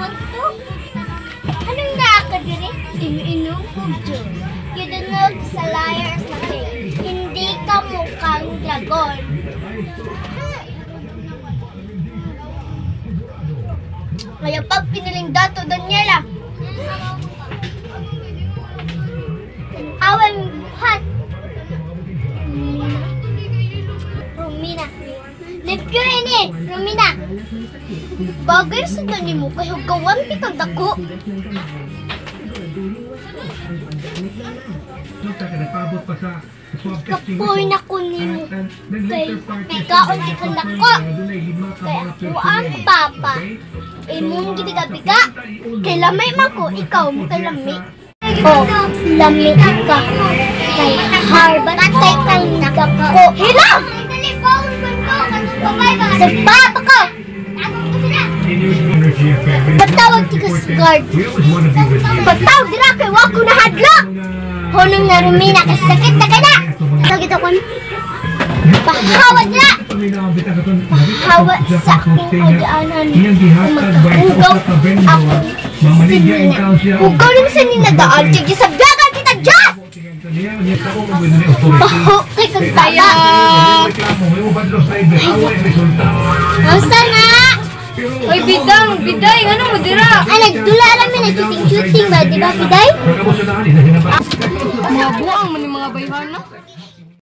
Kwarto. Anong naa ka diri? Inu-inom ko dyan. You don't know sa liars na king. Hindi ka mukhang dragon. Kaya pag piniling dato, Daniela, awang buhat. Romina. Limpyo ini, Romina. Bagay sa dani mo kay hugawan pitang dako. Kapoy na ko nimo kay kaon kitang dako. Kay ako ang papa. Imong gibiga-biga. Kay lamay man ko, ikaw mo kay lami. Oh, lami ka. Kay harbatay kang dako. Hilaw! Sa papa ko! Patawag ti ka sa guard. Patawag dira kay wa ko nahadlok. Hunong na Romina kasi sakit na kay na. Tawag ito kon. Pahawad na! Pahawad sa akong agianan. Magkahugaw ako sinina. Hugaw naman sa ninadaan. Kaya sa biyagan kita, Diyos! Baho kay kag taya. Asa na? Oy, bidang, biday, ngano mo dira? Ay, nagdula rami, nag-shooting-shooting ba? Di ba, Biday? Mga buang man ni mga bayhana.